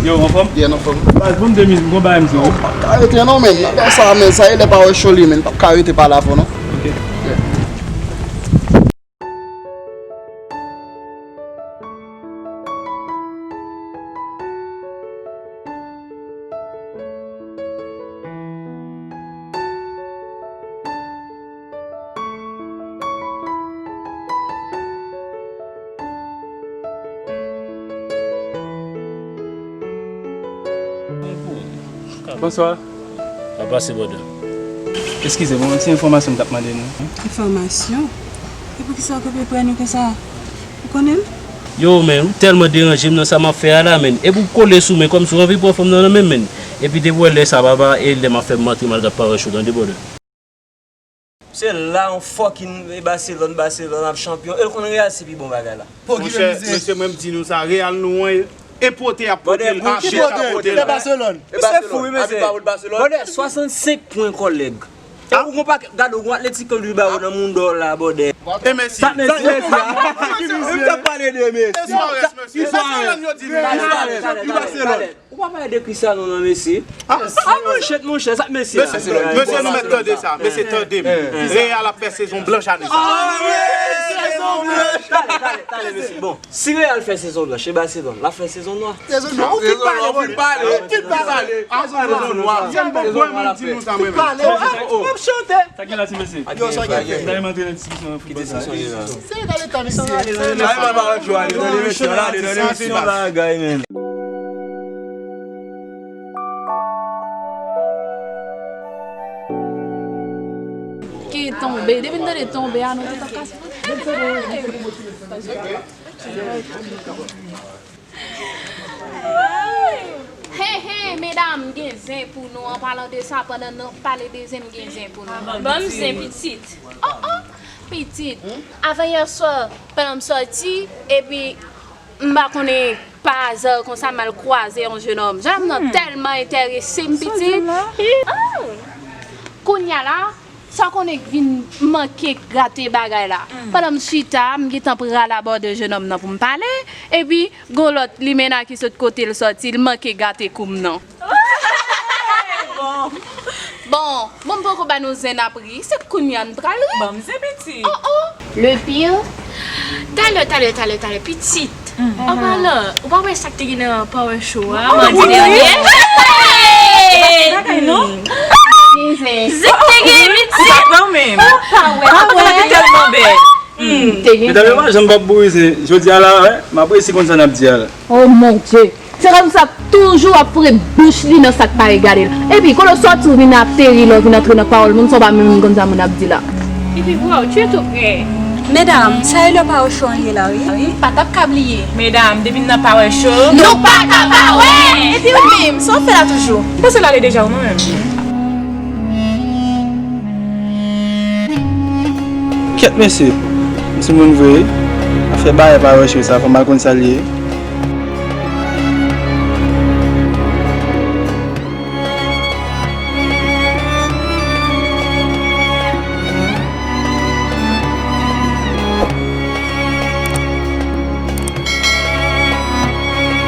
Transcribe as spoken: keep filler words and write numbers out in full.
Yo, anfòm? Yeah, anfòm. Baz, ban m de minit, m gon bagay m di w. Yo, pa ka rete non, men. Nan sa, men, sa e lè Power Show li, men. Pa ka rete pale avè w non. Ok. Yeah. Bonswa. Sa pase, brother? Eskize, bon, se enfòmasyon m t ap mande nou. Enfòmasyon? E poukisa w kanpe pre nou konsa? Ou konnen m? Yo, men, ou tèlman deranje m nan sa m ap fè a la, men. Epi w kole sou mwen kòmsi w anvi pran fanm nan nan men m, men. Epi depi w wè lè sa, papa, e lè m ap fè m antre m al gad Power Show, tande, brother. Se la yon fucking Barcelone, Barcelone ap chanpyon. E l konn Real se pi bon bagay la. Monchè, mesye, mwen m di nou sa, Real nou an, e pote y ap pote l, a bèt y ap pote l. Barcelone. Misye fou, wi, mesye. Brother, swasannsenk pwen kòlèg. E ou gon pakèt, gade, ou gon Atletico Bilbao nan Mundo la, brother. E Messi. Sa Messi, Messi, a? Ou t ap pale de Messi. E Suarez, mesye. Barcelone, yo di Barcelone. Ou pa pale de Cristiano non, mesye. Ah, ah, monchè, monchè, sa mesye. Mesye, mesye, nou mèt tande sa. Mesye, tande m. Real ap fè sezon blanch ane sa. Ah, wi, sezon blanch. Tande, tande, tande, mesye. Bon, si Real fè sezon blanch, e Barcelone, l ap fè sezon nwa. Sezon nwa. Ou fin pale, ou fin pale. Ou fin pale. Ah, sezon nwa. Sezon nwa l ap fè. Ou fin pale. W ap chante. Sa gen la, ti mesye? Yo, sa gen fè? N ta renmen antre nan diskisyon nan foutbòl sa. Ki diskisyon ki la? Se nan leta misye. N ta renmen pale jwa, n ta renmen pale jwa, bagay, men. Ki tonbe, depi n tande tonbe a, nou tout ap kase. Hey, hey, medam, m gen zen pou nou. An palan de sa, pandan n ap pale de zen, m gen zen pou nou. Ban m zen, pitit. Oh, oh, pitit. Avan yè swa, pandan m sòti, epi m pa konnen, pa aza konsa, m al kwaze yon jennonm. Jennonm nan tèlman enterese m, pitit. Kounya la, sa w konnen k vin manke gate bagay la. Pandan m chita, m gentan pral abòde jennonm nan pou m pale, epi gon lòt limena ki sot kote l sòti, l manke gate kou m nan. Bon, bon, m poko ba nou zen ap ri, se kounya n pral ri. Ban m zen, pitit. Oh, oh. Le pire, talè, talè, talè, talè, pitit. An palan, ou pa wè sa k te gen nan Power Show a, madi dènye? Hey! Zen te gen, pitit. Ou pa wè, ou pa wè, te tèlman bèl. Medam yo pa janm p ap boure zen. Jodi a la, wè, m ap resi konn sa n ap di a la. Oh mon Dieu! Se konsa toujou ap foure bouch li nan sa k pa regade l. Epi, kote w sòti, w vin ateri la, w vin antre nan pawòl moun, san w pa menm konn sa moun ap di la. Epi, bro, tu es tout près. Medam, sa e lè Power Show an ye la, wi. Wi, pa t ap ka bliye. Medam, depi n nan Power Show, nou pa ka pa wè. Epi ou menm, sa w ap fè la toujou? M panse l ale deja, wi, mwen menm. Kèt mesye, m timoun vre wi. Afè bagay Power Show sa, fò m al konn sa l ye.